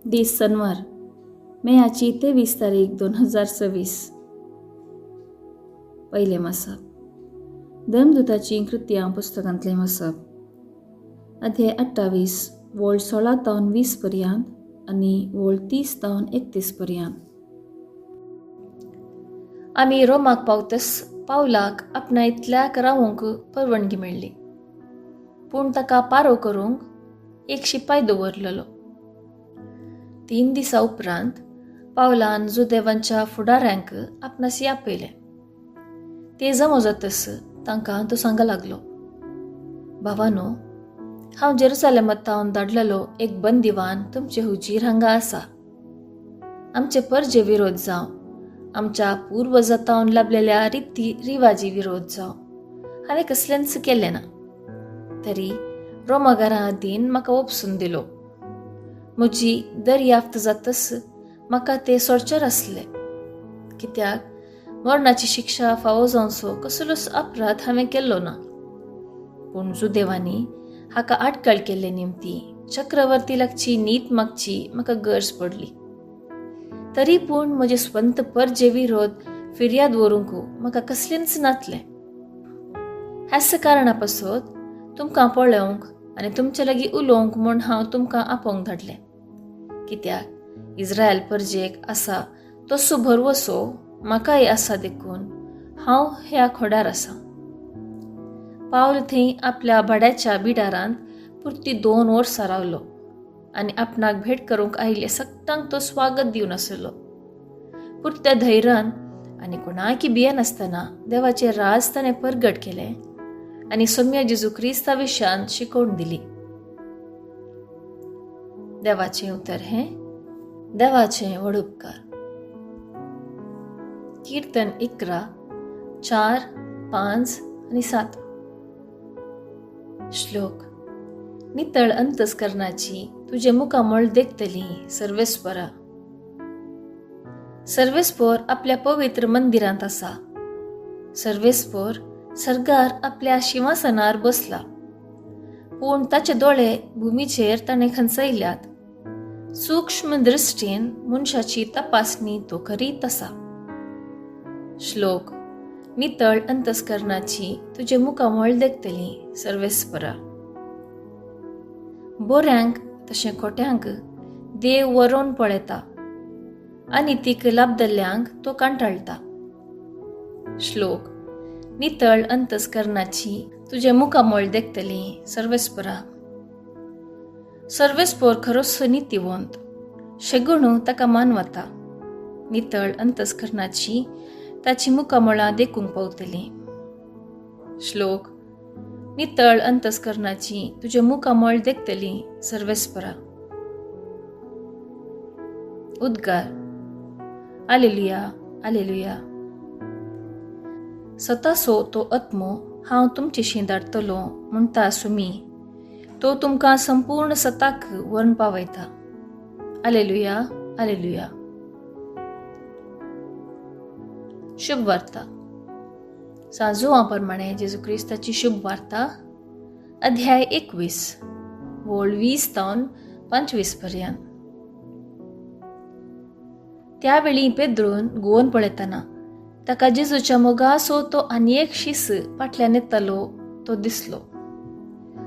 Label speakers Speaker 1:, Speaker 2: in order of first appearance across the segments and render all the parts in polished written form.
Speaker 1: दीस सनवार, मेयाची 23 तारीख 2026. पयलें मासप धर्मदूताचीं कृत्यां पुस्तकांतलें मासप, अध्याय 28, वोळ 16 तावन 20 पर्यंत आनी वोळ 30 तावन 31 पर्यंत. आमी रोमाक पावतस पावलाक आपणा इतल्याक रावूंक परवानगी मेळ्ळी, पूण ताका पारो करूंक एक शिपाय दवरलेलो. 3 दिसां उपरांत पावलान जुदेवांच्या फुडाऱ्यांक आपणासी आपयलें. ते जमो जातस तांकां तो सांगा लागलो, भावानो, हांव जेरुसलेमांत थावन धाडलेलो एक बंदिवान तुमचे हुजीर हांगा आसा. आमचे परजे विरोध जावं, आमच्या पुर्वजां थावन लाभलेल्या रिती रिवाजी विरोध जावं, हांवें कसलेंच केलें ना, तरी रोमागारां आदीन म्हाका ओपसून दिलो. म्हजी दर्याफ्त जातस म्हाका ते सोडचेर आसले, कित्याक मरणाची शिक्षा फावो जावचो कसलोच अपराध हांवें केल्लो ना. पूण जुदेवांनी हाका आटकाळ केल्ले निमती चक्रवर्ती लागची नीत मागची म्हाका गरज पडली. तरी पूण म्हजे स्वंत परजे विरोध फिर्याद व्हरूंक म्हाका कसलेंच नातलें. ह्याच कारणा पासत तुमकां पळोवंक आनी तुमचे लागीं उलोवंक म्हूण हांव तुमकां आपोवंक धाडलें, कित्याक इस्रायल परजेक आसा तसो भरवसो म्हाकाय आसा, देखून हांव ह्या खोडार आसा. पावल थंय आपल्या भाड्याच्या बिडारांत पुरती 2 वर्सां रावलो आनी आपणाक भेट करूंक आयिल्ल्या सगळ्यांक तो स्वागत दिवन आसलो. पुरत्या धैर्यान आनी कोणाकी भियेनासतना देवाचें राज ताणें परगट केलें आनी सोम्या जेजू क्रिस्ता विशयान शिकोवण दिली. देवाचें उतर हें देवाचें व्हड उपकार. कीर्तन 11, 4, 5 आनी 7. श्लोक. नितळ अंतस्करणाची तुजें मुखामळ देखतली सर्वेस्परा. सर्वेस्पोर आपल्या पवित्र मंदिरांत आसा. सर्वेस्पोर सर्गार आपल्या शिंवासनार बसला, पूण ताचे दोळे भुमीचेर ताणें खंचयल्यात. सूक्ष्म दृश्टीन मनशाची तपासणी तो करीत आसा. श्लोक. नितळ अंतस्करणाची तुजें मुखामळ देखतली सर्वेस्परा. बोऱ्यांक तशें खोट्यांक देव वरोवन पळयता आनी तीक लाबदल्ल्यांक तो कांटाळटा. श्लोक. नितळ अंतस्करणाची तुजें मुखामळ देखतली सर्वेस्परा. सर्वेस्पोर खरोच नितीवंत, शेगुणू ताका मानवता. नितळ अंतस्करणाची ताची मुखामळां देखूंक पावतली. श्लोक. नितळ अंतस्करणाची तुजें मुखामळ देखतली सर्वेस्परा. उद्गार. आलेलुया, आलेलुया. सतासो तो आत्मो हांव तुमचेशी धाडटलो म्हणटा सुमी, तो तुमकां संपूर्ण सताक व्हरून पावयता. आलेलुया, आलेलुया. शुभ वार्ता. सांजुआ प्रमाणे जेजू क्रिस्ताची शुभ वार्ता, अध्याय 21, वोळ 20 तावन 25 पर्यंत. त्यावेळी पेद्रून गोवन पळयतना ताका जेजूच्या मोगासो तो आनी एक शीस फाटल्यान येतालो तो दिसलो.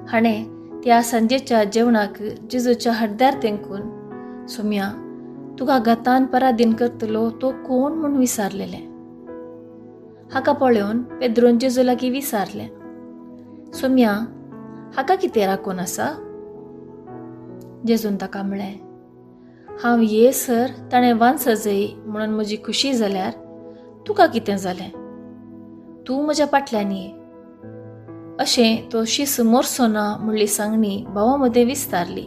Speaker 1: हाणें त्या सांजेच्या जेवणाक जेजूच्या हड्ड्यार तेंकून, सोम्या, तुका गतान पराधीन करतलो तो कोण म्हूण विचारलेलें. हाका पळोवन पेद्रून जेजू लागीं विचारलें, सोम्या, हाका कितें राखून आसा? जेजून ताका म्हळें, हांव ये सर ताणें वांच जाय म्हणून म्हजी खुशी जाल्यार तुका कितें जालें? तूं म्हज्या फाटल्यान ये. अशें तो शीस मोरसो ना म्हणली सांगणी भावा मदें विस्तारली.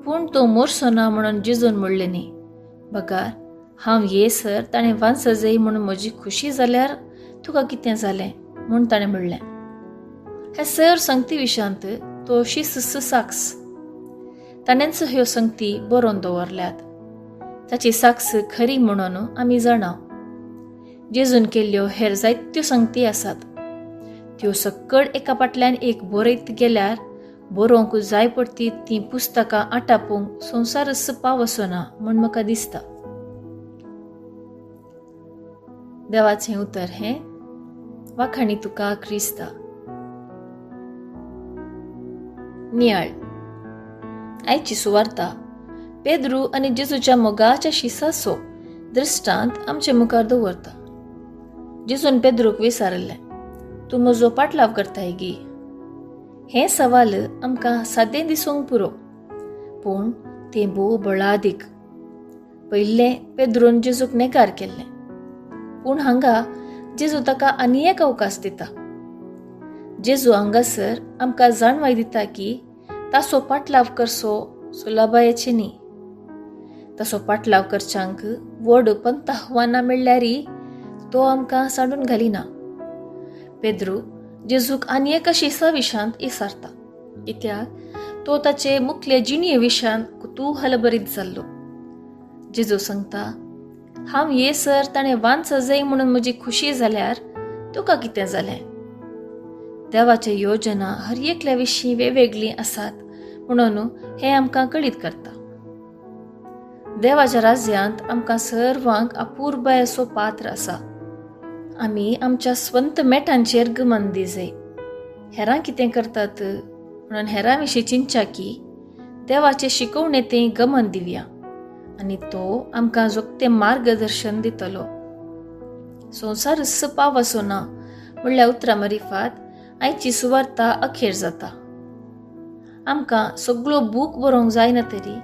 Speaker 1: पूण तो मोरसो ना म्हणून जेजून म्हणलें न्ही, बगार हांव ये सर ताणें वांच जाय म्हणून म्हजी खुशी जाल्यार तुका कितें जालें म्हूण ताणें म्हणलें. हे सर संगती विशांत तो शीस साक्स. ताणेंच ह्यो संगती बरोवन दवरल्यात. ताची साक्स खरी म्हणून आमी जाणा. जेजून केल्ल्यो हेर जायत्यो संगती आसात. त्यो सक्कड एका फाटल्यान एक बरयत गेल्यार बरोवंक जाय पडती तीं पुस्तकां आटापूंक संवसारच पावसो ना म्हूण म्हाका दिसता. देवाचें उतर हें. वाखाणी तुका क्रिस्ता. नियाळ. आयची सुवार्ता पेद्रू आनी जेजूच्या मोगाच्या शिसाचो दृश्टांत आमचे मुखार दवरता. जेजून पेद्रूक विचारिल्लें, तूं म्हजो पाटलाव करताय गी? हें सवाल आमकां सादें दिसूंक पुरो, पूण तें भोव बळादीक. पयलें पेद्रून जेजूक नेकार केल्लें, पूण हांगा जेजू ताका आनी एक अवकाश दिता. जेजू हांगासर आमकां जाणवाय दिता की ताचो पाटलाव करचो सुलभायेचे न्ही. तसो पाटलाव करच्यांक व्हड पंत आव्हानां मेळ्ळ्यारय तो आमकां सांडून घालिना. पेद्रू जेजूक आनी एका शिसा विशांत इसारता, कित्याक तो ताचे मुखले जिणये विशांत कुतूहलभरीत जाल्लो. जेजू सांगता, हांव ये सर ताणें वांच जाय म्हणून म्हजी खुशी जाल्यार तुका कितें जालें? देवाचे योजना हर एकल्या विशीं वेगवेगळीं आसात म्हणून हें आमकां कळीत करता. देवाच्या राज्यांत आमकां सर्वांक अपुरबायेचो पात्र आसा. आमी आमच्या स्वंत मेटांचेर गमन दिजय. हेरां कितें करतात म्हणून हेरां विशीं चिंतच्या की देवाचे शिकवणे तें गमन दिवया आनी तो आमकां जोगतें मार्गदर्शन दितलो. संवसार पावसो ना म्हणल्या उतरां मरिफात आयची सुवार्ता अखेर जाता. आमकां सगळो बूक बरोवंक जायना तरी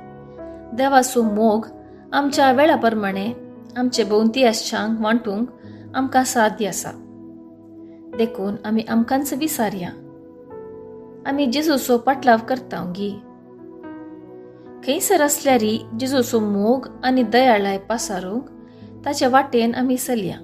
Speaker 1: देवाचो मोग आमच्या वेळा प्रमाणे आमचे भोंवती आसच्यांक वांटूंक आमकां साध्य आसा. देखून आमी आमकांच विसारया, आमी जेजूचो पाटलाव करता गी? खंयसर आसल्यारय जेजूचो मोग आनी दयाळाय पासारूंक ताचे वाटेन आमी चलया.